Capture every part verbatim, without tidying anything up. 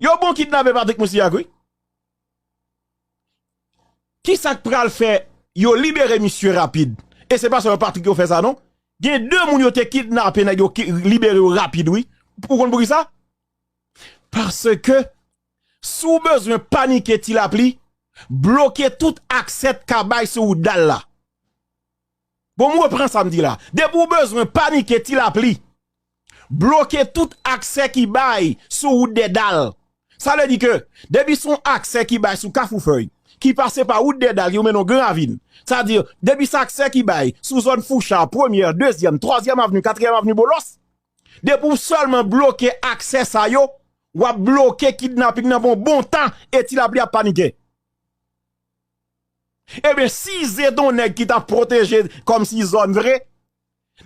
Yo bon kidnape Patrick Moussignac, wi. Kisa k pral fè yo libere misye rapid? E se pa sèlman Patrick yo fè sa, non. Gen de moun yo te kidnape, nèg yo ki libere yo rapid, wi. Ou konn poukisa? Paske, si w bezwen panike Ti Lapli, bloke tout aksè k ka bay sou wout dal la. Bon, m repran sa m di la. Depi w bezwen panike Ti Lapli, bloke tout aksè ki bay sou wout dè dal. Sa vle di ke, depi se yon aksè ki bay sou Kafou Fèy, ki pase pa wout dè dal, yo mennen w Gran Ravin. Sa di, depi se aksè ki bay sou zòn Foucha, Premyè, Dezyèm, Twazyèm Avni, Katriyèm Avni, Boulos, depi w sèlman bloke aksè sa yo, w ap bloke kidnaping nan pou yon bon tan e Ti Lapli ap panike. Ebyen, si se te yon nèg ki t ap pwoteje kòmsi zòn vre,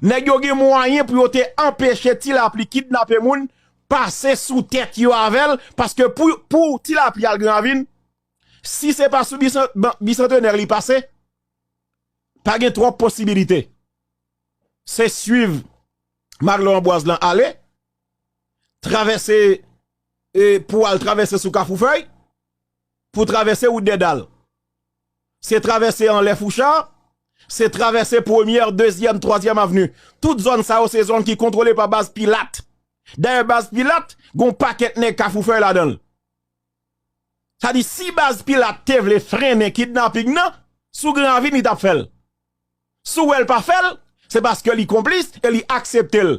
nèg yo gen mwayen pou yo te anpeche Ti Lapli kidnape moun, pase sou tèt yo avè l, paske pou, pou Ti Lapli al Gran Ravin, si se pa sou bisan-, ban-, bisantenè li pase, pa gen twòp posibilite. Se swiv Maglò Anbwaz lan ale, travèse, e, pou al travèse sou Kafou Fèy, pou travèse wout dè dal. Se travèse anlè Foucha, se travèse Premyè, Dezyèm, Twazyèm Avni. Tout zòn sa yo, se zòn ki kontwole pa baz Pilat. Dayè, baz Pilat, gon pakèt nèg Kafou Fèy ladan l. Sa di, si baz Pilat te vle frennen kidnaping nan, sou Gran Ravin li t ap fè l. Si w wè l pa fè l, se paske li konplis e li aksepte l.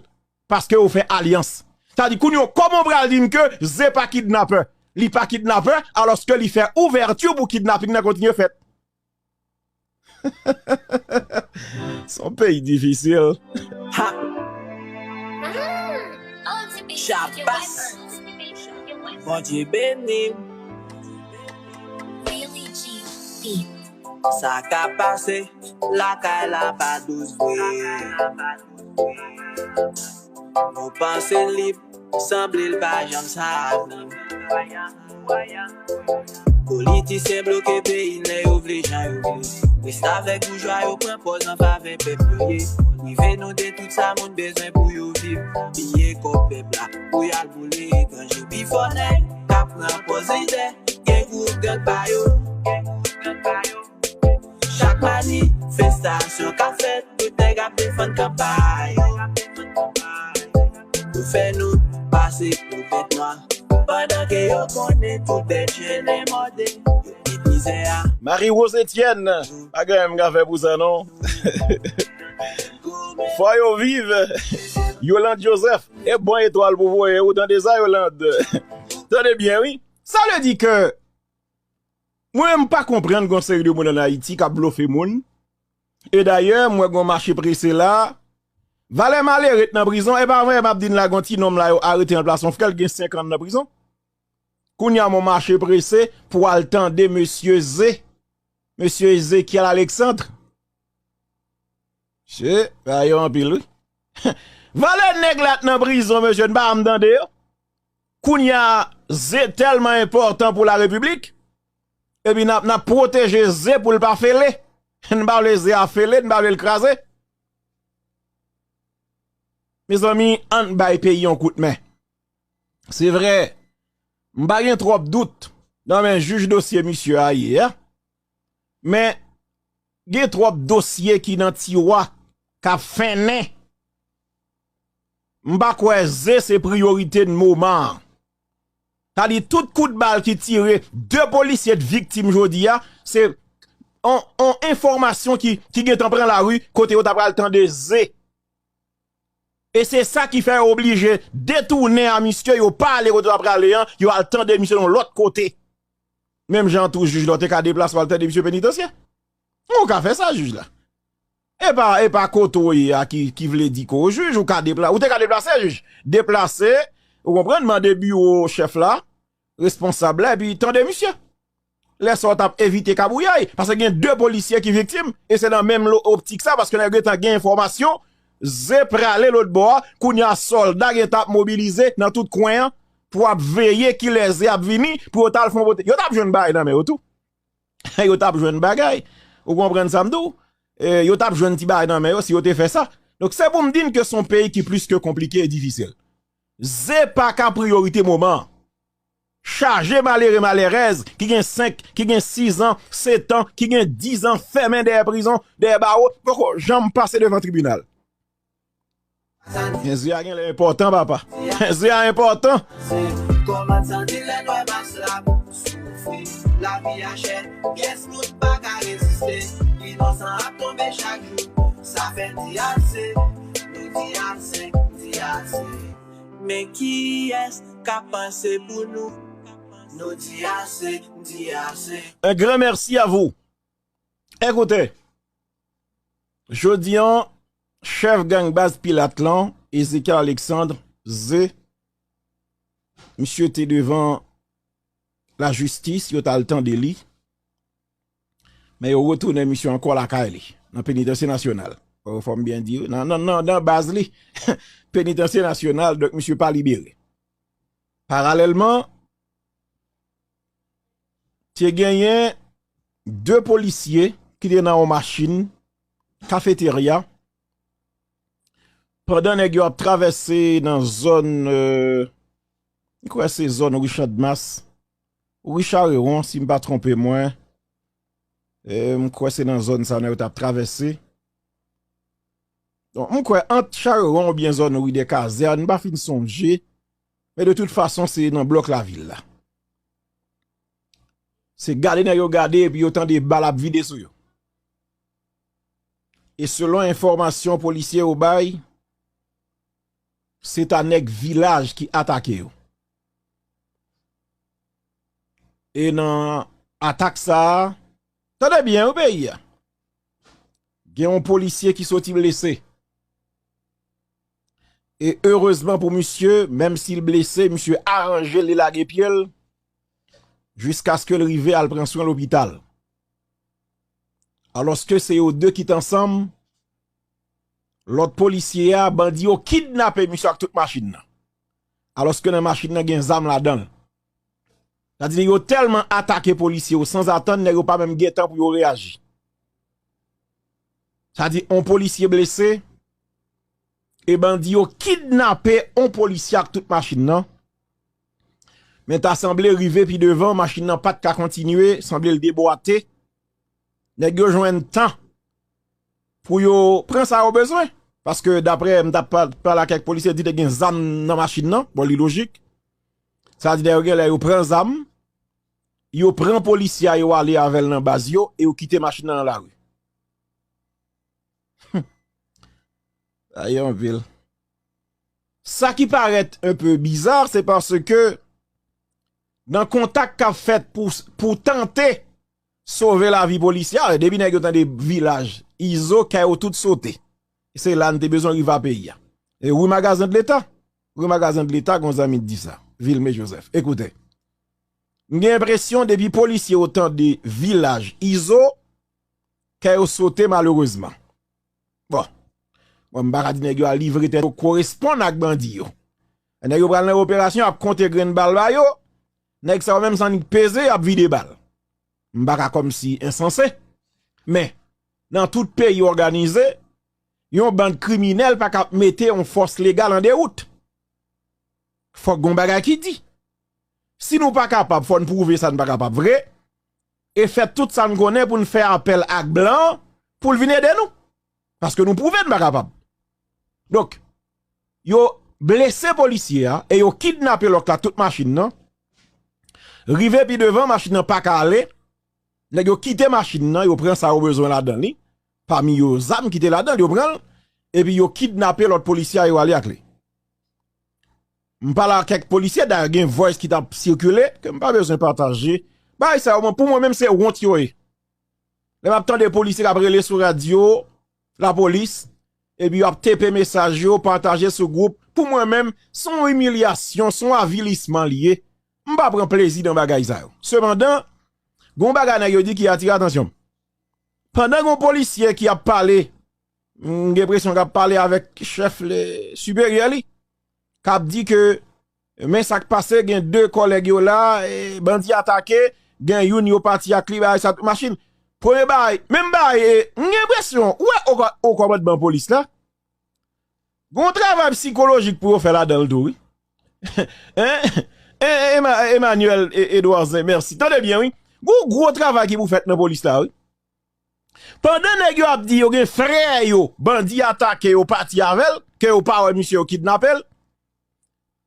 Paske yo fè alyans. Sa di, kounye a, kòman w pral di m ke Ze pa kidnapè? Li pa kidnapè, alòske li fè ouvèti pou kidnaping nan kontinye fèt. Se yon peyi difisil. Ha! Shabas! Bondye beni m. Sa ka pase lakay la pa dous vre. Nou panse lib, sanble l pa janm sa vre. Politisyen bloke peyi n lè yo vle jan yo vle. Restavèk boujwa yo pran pòz an favè pèp yo ye. Prive nou de tout sa moun bezwen pou yo viv. Piye kòb pèp la pou y al boule etranje. Pifò nèg k ap pran pòz lidè, gen gwoup gang pa yo. Chak manifestasyon k ap fèt, tout nèg ap defann kan pa yo. Yo fè nou pase pou bèt nwa, pandan ke yo konnen tout bèt jennen mòde. Yo kit mizè a. Marie Rose Etienne, pa gen anyen m ka fè pou sa non. Fò yo viv. Yolande Joseph, e bon etwal pou voye, ou tande sa Yolande? Tande byen wi. Sa vle di ke mwen menm m pa konprann gon seri de moun ann Ayiti k ap blofe moun. E dayè, m wè gon mache prese la. Valè malere t nan prizon, e pa vre m ap di n la gon ti nonm la yo arete nan plas yon frè l gen senk an nan prizon. Kounye a m wè yon mache prese pou al tande mesye Ze. Mesye Ezekiel Alexandre. Mesye, bagay yo anpil wi. Valè nèg la t nan prizon, mesye, n pa janm tande yo. Kounye a, Ze tèlman enpòtan pou larepiblik, epi n ap, n ap pwoteje Ze pou l pa fele. N pa vle Ze a fele, n pa vle l kraze. Mezanmi, ann bay peyi yon kout men. Se vre, m pa gen twòp dout nan men jij dosye misye a ye a. Men, gen twòp dosye ki nan tiwa k ap fennen. M pa kwè Ze se priyorite n moman an. Sa di tout kout bal ki tire, de polisye t viktim jodi a, se on, on enfòmasyon ki, ki gentan pran lari kote yo ta pral tande Ze. E se sa ki fè yo oblije detounen a misye, yo pa ale kote yo ta prale an, yo al tande misye yon lòt kote. Menm jan tou jij la, w te ka deplase w al tande misye penitansye. Ou ka fè sa, jij la. E pa, e pa kote w ye a ki, ki vle di ke w jij, ou ka depla-, ou te ka deplase, jij. Deplase, ou konprann, mande biwo chèf la, responsab la, epi tande misye. Lè sa w t ap evite kabouyay, paske gen de polisye ki viktim, e se nan menm lo-, optik sa, paske nèg yo gentan gen enfòmasyon, Ze prale lòt bò a, kounye a sòlda gentan ap mobilize nan tout kwen an, pou ap veye kilè Ze ap vini, pou yo t al fè yon pote. Yo t ap jwenn bagay nan men yo tou. Yo t ap jwenn bagay. Ou konprann sa m di w? E, yo t ap jwenn ti bagay nan men yo si yo te fè sa. Donk, se pou m di n ke se yon peyi ki plis ke konplike e difisil. Ze pa ka priyorite moman an. chaje malere, malerèz ki gen senk, ki gen sis an, sèt an, ki gen diz an fèmen dèyè prizon, dèyè bawo, poko janm pase devan tribinal. Jezi a gen lè enpòtan, papa. Jezi a enpòtan. Kòman santi lè n wè mas la soufri? Lavi a chè, pyès moun pa ka reziste. Inosan ap tonbe chak jou. Sa fè n di ase, nou di ase, di ase. Men kiyès k ap panse pou nou? Nou di ase, di ase. Un grand merci à vous. Écoutez, jodi an, chèf gang baz Pilat lan, Ezekiel Alexandre, Ze, misye te devan lajistis, yo t al tande li. Men yo retounen misye ankò lakay li, nan penitansye nasyonal. Fò m byen di, nan, nan, nan, nan baz li, penitansye nasyonal, donk misye pa libere. Paralèlman, te genyen de polisye ki te nan yon machin kafeterya pandan nèg yo ap travèse nan zòn, euh, m kwè se zòn Richard Mas, Richard Heron, si m pa twonpe mwen. Euh, m kwè se nan zòn sa nèg yo t ap travèse. Donk, m kwè ant Chareron oubyen zòn Ri dè Kazèn, m pa fin sonje, men de tout fason, se nan blòk lavil la. Se gade nèg yo gade epi yo tande bal ap vide sou yo. E selon enfòmasyon polisye yo bay, se ta nèg vilaj ki atake yo. E nan atak sa a, tande byen wi peyi a, gen yon polisye ki soti blese. E erezman pou misye, menm si l blese, misye aranje l, li lage pye l, jiskaske l rive al pran swen lopital. Alòske se yo de ki t ansanm, lòt polisye a, bandi yo kidnape misye ak tout machin nan. Alòske nan machin nan gen zam ladan l. Sa di yo tèlman atake polisye yo sanzatann, nèg yo pa menm gen tan pou yo reyaji. Sa di on polisye blese, e bandi yo kidnape on polisye ak tout machin nan. Men ta sanble rive pi devan, machin nan pa t ka kontinye, sanble l debwate. Nèg yo jwenn tan pou yo pran sa yo bezwen. Paske daprè m t ap pa-, pale ak kèk polisye, di te gen zam nan machin nan. Bon, li lojik. Sa di nèg yo gen lè yo pran zam, yo pran polisye a, yo ale avè l nan baz yo e yo kite machin nan nan lari. Sa ye anpil. Sa ki parèt un peu bizarre, se paske nan kontak k ap fèt pou, pou tante sove lavi polisye a, depi nèg yo tande vilaj, Izo, kay yo tout sote. Se la n te bezwen rive a peyi a. E wi magazen de leta, wi magazen de leta, gon zanmi t di sa. Vilme Joseph. Ekoute, m gen enpresyon depi polisye yo tande vilaj, Izo, kay yo sote malerezman. Bon. Bon, m pa ka di nèg yo al livre tèt yo koresponn ak bandi yo. Nèg yo pral nan operasyon, ap konte grenn bal ba yo. Nèg sa yo menm san nik peze, y ap vide bal. M pa ka kòmsi ensanse. Men, nan tout peyi òganize, yon bann kriminèl pa ka mete yon fòs legal an dewout. Fòk gon bagay ki di. Si nou pa kapab, fò n pwouve sa n pa kapab vre, e fè tout sa n konnen pou n fè apèl ak blan an pou l vin ede nou. Paske nou pwouve n pa kapab. Donk, yo blese polisye a e yo kidnape lòt la tout machin nan. Rive pi devan, machin nan pa ka ale. Nèg yo kite machin nan, yo pran sa yo bezwen ladan li. Pami yo, zam ki te ladan l, yo pran l. Epi yo kidnape lòt polisye a, yo ale ak li. M pale ak kèk polisye, dayè gen voice ki t ap sikile, ke m pa bezwen pataje. Bagay sa yo, mwen, pou mwen menm, se wont yo ye. Lè m ap tande polisye k ap rele sou radyo, lapolis, epi yo ap tepe mesaj yo, pataje sou gwoup, pou mwen menm, se yon imilyasyon, se yon avilisman li ye. M pa pran plezi nan bagay sa yo. Sepandan, gon bagay nèg yo di ki atire atansyon m. Pandan gon polisye ki ap pale, m gen enpresyon k ap pale avèk chèf le siperyè li, k ap di ke men sa k pase, gen de kòlèg yo la, e, bandi atake, gen youn yo pati ak li, bagay sa tout machin. Premye bagay, menm bagay, e, m gen enpresyon, ou wè o, o kòmandman polis la, gon travay sikolojik pou yo fè ladan l tou, wi. Hein? E, e, Emma- Emmanuel e- Edouard Zen, mèsi. Tande byen, wi. Gon gwo travay ki pou fèt nan polis la, wi. Pandan nèg yo ap di yo gen frè yo, bandi atake yo pati avè l, ke yo pa wè misye yo kidnape l,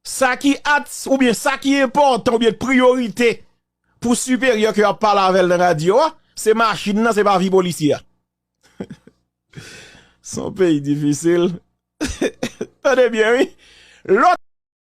sa ki at, oubyen sa ki enpòtan, oubyen priyorite pou siperyè ke yo ap pale avè l nan radyo a, se machin nan, se pa vi polisye a. Se yon peyi difisil. Tande byen, wi. Lòt